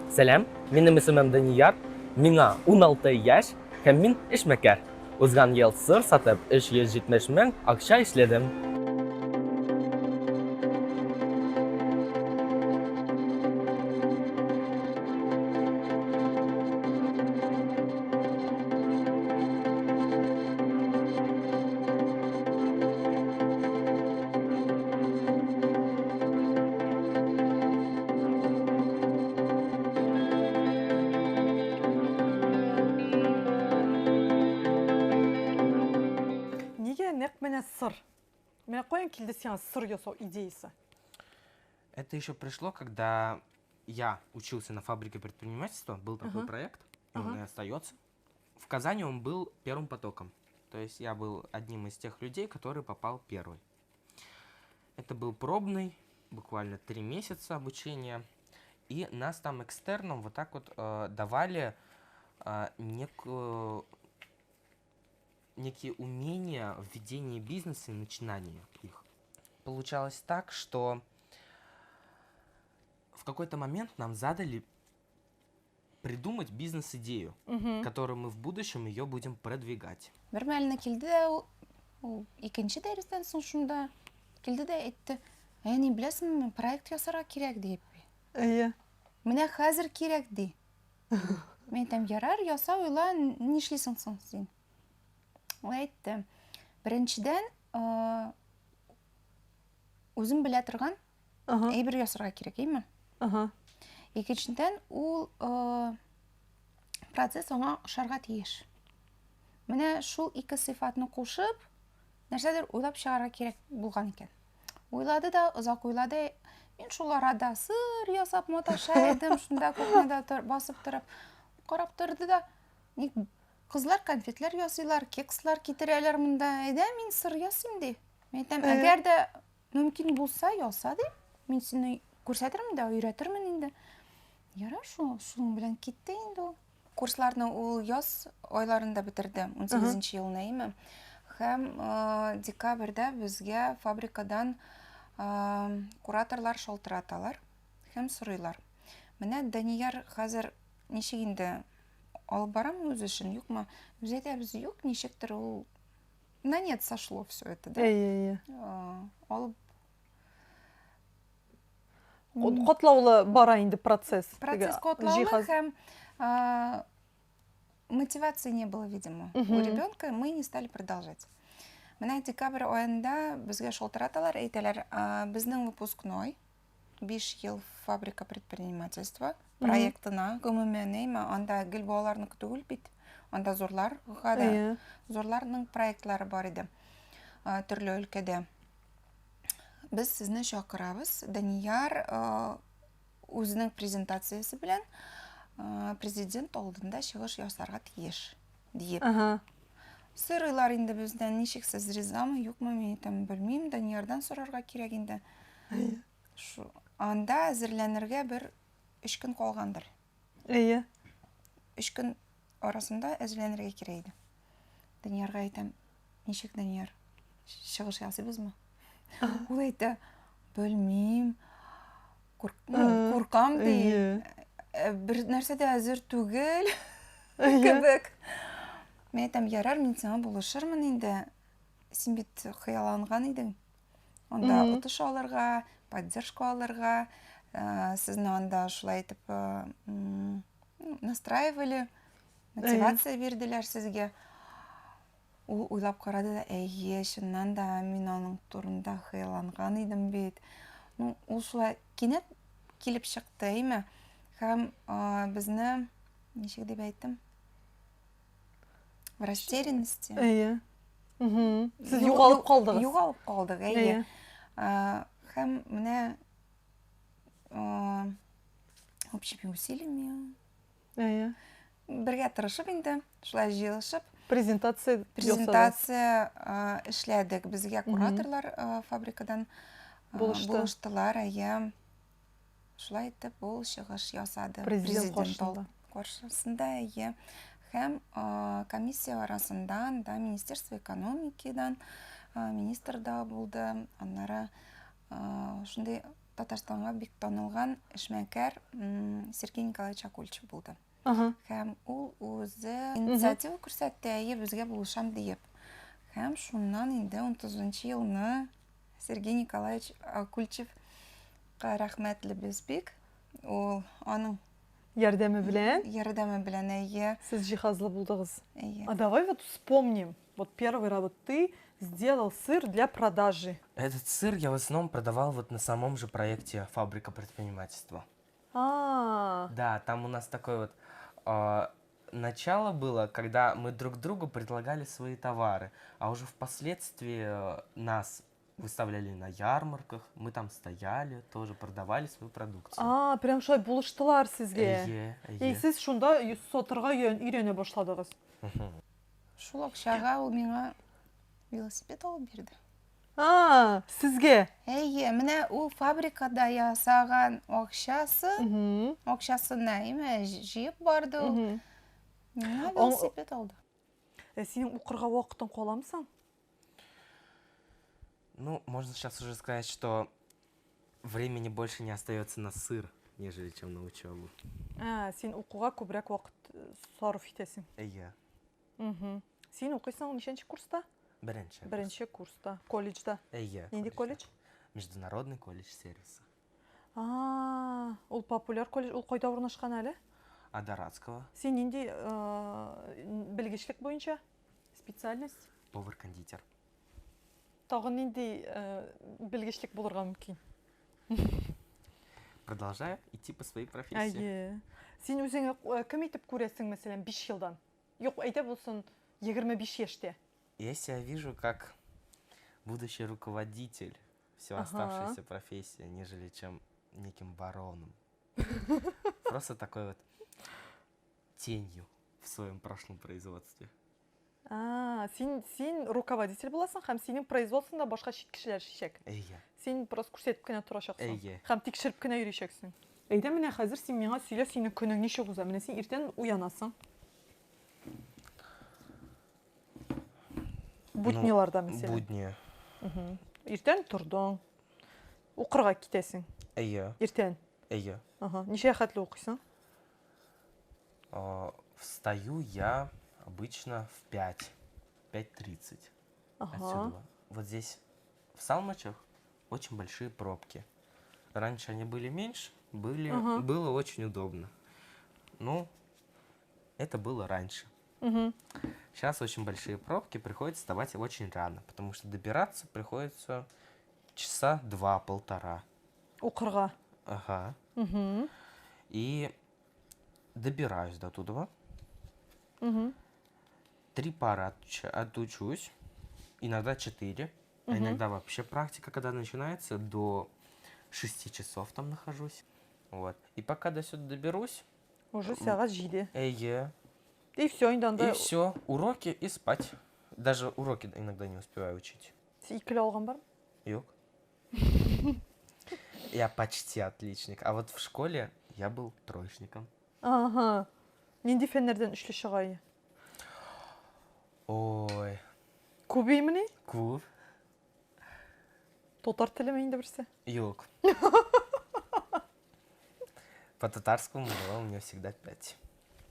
Сәлам, минем исемем Данияр, миңа 16 яшь һәм мин эшмәкәр. Узган ел сыр сатып 370 мең акча эшләдем. Нигә нәкъ менә сыр? Менә каян килде сиңа сыр ясау идеясы? Это еще пришло, когда я учился на фабрике предпринимательства, был такой проект, и он и остается. В Казани он был первым потоком. То есть я был одним из тех людей, который попал первый. Это был пробный, буквально 3 месяца обучения. И нас там экстерном вот так вот давали некие умения в ведении бизнеса и начинании их. Получалось так, что в какой-то момент нам задали придумать бизнес-идею, которую мы в будущем ее будем продвигать. Бер мәлне килде дә ул, ул икенче дәрестән соң шунда килде дә әйтте: "Әни, беләсеңме, проект ясарга кирәк", дип. Менә хәзер кирәк, ди. Мин әйтәм: "Ярар, яса, уйла, нишлисең соң син?" Ул әйтте: "Беренчедән, үзем белә торган әйбер ясарга кирәк, әйме?" Икенчедән, ул процесс аңа ошарга тиеш. Менә шул ике сыйфатны кушып, нәрсәдер уйлап чыгарга кирәк булган икән. Уйлады да, озак уйлады. Мин шул арада сыр ясап маташа идем, шунда кухняда басып торып, карап торды да: "Ник кызлар конфетлар ясыйлар, кекслар китерәләр монда, әйдә мин сыр ясыйм", ди. Мин әйтәм: "Әгәр дә мөмкин булса, яса", ди. "Мин сине күрсәтермен дә, өйрәтермен инде". Ярар, шул, шуның белән китте инде ул. Курсларны ул яз айларында бетерде, 18 елны, әйме? Һәм декабрьдә безгә фабрикадан кураторлар шалтыраталар һәм сорыйлар: "Менә Данияр хәзер ничек инде, алып барамы үз эшен, юкмы?" Без әйтәбез: "Юк, ничектер ул на нет сошло все это, да?" Әйе, әйе. Алып Катлаулы бара инде процесс. Процесс Теге катлаулы җиһаз. Һәм мотивации не было, видимо, у ребенка, мы не стали продолжать. Менә декабрь аенда безгә шалтыраталар, әйтәләр: "Безнең выпускной 5 ел фабрика предпринимательства проектына, гомумән, әйме, анда гел балаларныкы түгел бит, анда зурларга да, зурларның проектлары бар иде төрле өлкәдә. Без сезне чакырабыз. Данияр үзенең презентациясе белән президент алдында чыгыш ясарга тиеш", диеп. Сорыйлар инде бездән: "Ничек, сез ризамы, юкмы?" Мин әйтәм: "Белмим, Даниярдан сорарга кирәк инде". Шу, анда әзерләнергә бер 3 көн калгандыр. 3 көн арасында әзерләнергә кирәк иде. Даниярга әйтәм: "Ничек, Данияр, чыгыш ясыйбызмы?" Ул әйтә: "Белмим, ну, куркам", ди. "Бер нәрсә дә әзер түгел кебек". Мин әйтәм: "Ярар, мин сиңа булышырмын инде. Син бит хыялланган идең. Анда отыш алырга, поддержка алырга, сезне анда шулай итеп ну, настраивали, мотивация бирделәр сезгә". Ул уйлап карады да: "Әйе, чыннан да мин аның турында хыялланган идем бит". Ну, ул шулай кинәт килеп чыкты, әйме? Һәм безне, ничек дип әйттем, в растерянности. Әйе. Сез югалып калдыгыз. Югалып калдык, әйе. Һәм менә общими усилиями, бергә тырышып инде, шулай җыелышып, Презентация ясадыгыз. Презентация эшләдек. Безгә кураторлар фабрикадан Булышты. Булыштылар, әйе. Шулай итеп ул чыгыш ясады. Президент каршында. Каршысында, әйе. Һәм комиссия арасында да Министерство экономикидан министр да булды. Аннары шундый Татарстанга бик танылган эшмәкәр Сергей Николаевич Акульчев булды. Һәм ул үзе инициатива күрсәтте, әйе, безгә булышам диеп. Һәм шуннан инде 19 елны Сергей Николаевич Акульчевка рәхмәтлебез бик. Ул аның ярдәме белән? Ярдәме белән, әйе. Сез җиһазлы булдыгыз. Әйе. А давай вот вспомним. Вот первый раз вот ты сделал сыр для продажи. Этот сыр я в основном продавал вот на самом же проекте «Фабрика предпринимательства». А. Да, там у нас такое вот начало было, когда мы друг другу предлагали свои товары, а уже впоследствии нас выставляли на ярмарках, мы там стояли, тоже продавали свою продукцию. А, прям шулай булыштылар сезгә. Әйе, И әйе. сез шунда сатырга өйрәнә башладыгыз. Шул акчага ул миңа велосипед алып бирде. А, сезгә? Әйе, менә ул фабрикада ясаган акчасы, акчасына, әйме, җыеп барды ул. Миңа велосипед алды. Ә синең укырга вакытың каламы соң? Ну, можно сейчас уже сказать, что времени больше не остается на сыр, нежели чем на учебу. Ә, син укуга күбрәк вакыт э, сарыф итәсең. Әйе. Мгм. Син укыйсың ничәнче курста? Беренче. курс. Беренче курста, колледжда. Әйе. Нинди колледжда. колледж? Международный колледж сервиса. А, ул популяр колледж, ул кайда урнашкан әле? Адоратского. Син нинди э, белгечлек буенча? Специальность? Повар-кондитер. Тагын нинди э, белгечлек булырга мөмкин? Продолжаю идти по своей профессии. Әйе. Син үзеңне э, кем итеп күрәсең, мәсәлән, 5 елдан? Юк, әйдә булсын 25 яшьтә. Я себя вижу как будущий руководитель всю оставшуюся профессию, нежели чем неким бароном. Просто такой вот тенью в своем прошлом производстве. А, син син руководитель буласың һәм синең производствоңда башка чит кешеләр эшләячәк. Әйе. Син просто күрсәтеп кенә торачаксың. Әйе. Һәм тикшереп кенә йөричәксең. Әйдә менә хәзер син миңа сөйлә, синең көнең ничек уза? Менә син иртән уянасың. Будниларда мәсәлән. Будни. Иртән тордың. Укырга китәсең. Әйе. Иртән. Әйе. Ага. Ничә хәтле укыйсың? Встаю я обычно в 5, 5:30 отсюда. Вот здесь, в Салмачах, очень большие пробки. Раньше они были меньше, было очень удобно. Ну, это было раньше. Сейчас очень большие пробки, приходится вставать очень рано, потому что добираться приходится часа два-полтора. Укырга. Ага. И добираюсь до туда. 3 пары отучусь, иногда 4, а иногда вообще практика, когда начинается, до 6 часов там нахожусь. Вот. И пока до сюда доберусь... Уже сәгать җиде. Әйе. И все, инде анда... И все, уроки и спать. Даже уроки иногда не успеваю учить. Син икеле алган бармы? Юк. Я почти отличник. А вот в школе я был троечником. Ага. Нинди фәннәрдән өчле чыга иде? Ой. Күбеймени? Күп. Татар телеме инде берсе? Юк. По татарскому было у меня всегда 5.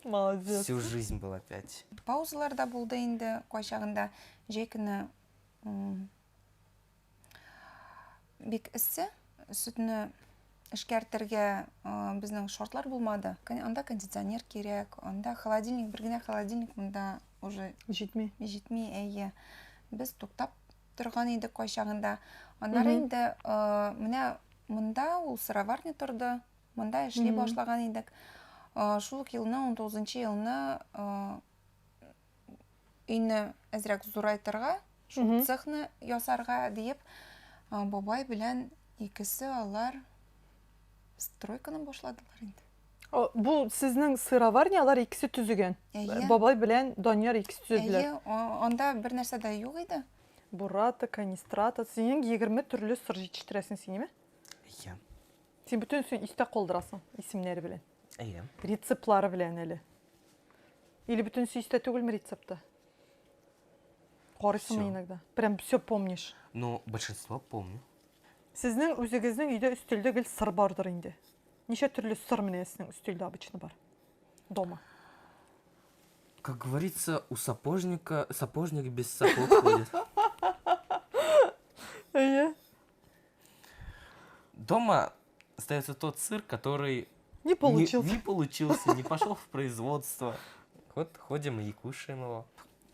Молодец. Всю жизнь было 5. Паузалар да булды инде кайчагында. Җәй көне, бик эссе, сөтне эшкәртергә, безнең шартлар булмады. Анда кондиционер кирәк, анда холодильник, бер генә холодильник монда уже Җитми. Җитми, әйе. Без туктап торган идек кайчагында. Аннары инде, менә монда ул сыроварня торды, монда эшли башлаган идек. Шул ук елны, ун тугызынчы елны, өйне әзрәк зурайтырга, шул цехны ясарга диеп, бабай белән икесе алар стройканы башладылар инде. О, бу сезнең сыроварня, алар икесе төзегән. Әйе. Бабай белән Данияр икесе төзеделәр. Әйе, анда бер нәрсә дә юк иде. Бурата, канистрата, синең 20 төрле сыр җитештерәсең син, әйеме? Әйе. Син бөтенесен истә калдырасың исемнәре белән. Әйе. Рецептлары белән әле. Или бөтенесе истә түгелме рецепты? Карыйсыңмы Всё. иногда? Прям всё помнишь. Ну, большинство помню. Сезнең үзегезнең өйдә өстәлдә гел сыр бардыр инде. Ничә төрле сыр менә сезнең өстәлдә обычно бар? Дома. Как говорится, у сапожника сапожник без сапог ходит. Әйе. Дома остается тот сыр, который Не получился. Не, не получился, не пошел в производство. Вот ходим и кушаем его.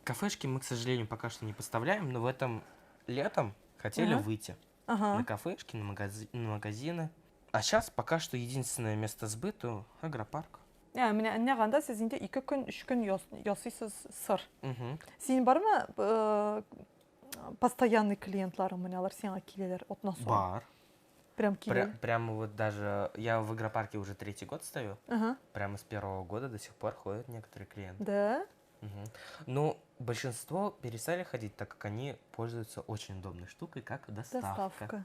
Кафешки мы, к сожалению, пока что не поставляем, но в этом летом хотели выйти на кафешки, на, на магазины. А сейчас пока что единственное место сбыту – агропарк. Ә, менә нәкъ анда сез инде ике көн, өч көн ясыйсыз сыр. Син бармы э, постоянный клиентларың менә алар сиңа киләләр атна саен? Бар. Прям килә. Прямо вот даже я в агропарке уже третий год стою. Ага. Прямо с первого года до сих пор ходят некоторые клиенты. Да? Мгм. Ну, большинство перестали ходить, так как они пользуются очень удобной штукой, как доставка. Доставка.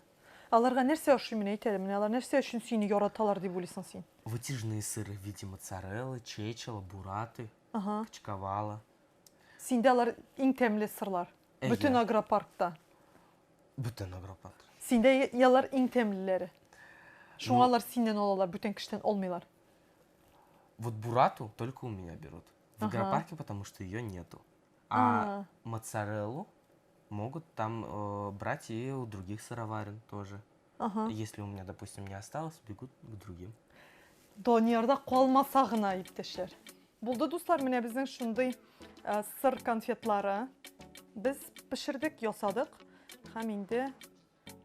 Аларга нәрсә ошый менә әйт әле, менә алар нәрсә өчен сине яраталар дип уйлыйсың син? Вытяжные сыры в виде моцареллы, чечела, бураты, Ага. качковала. Синдә алар иң тәмле сырлар. Әйе. Бөтен агропаркта. Бөтен агропарк. Синдә алар иң тәмлеләре. Шуңа Ну. алар синнән алалар, бүтән кешедән алмыйлар. Вот бурату только у меня берут. В Ага. агропарке, потому что ее нету. А А. моцареллу могут там брать и у других сыроварен тоже. Ага. Если у меня, допустим, не осталось, бегут к другим. Даниярда калмаса гына, иптәшләр. Булды, дуслар, менә безнең шундый э, сыр конфетлары. Без пешердек, ясадык. Һәм инде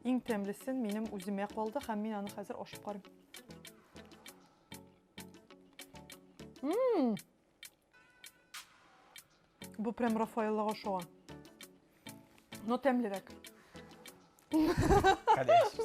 иң тәмлесен минем үземә калды һәм мин аны хәзер ашып карыйм. Мм. Бу прям Рафаэллага ошаган. Но тәмлерәк. Конечно.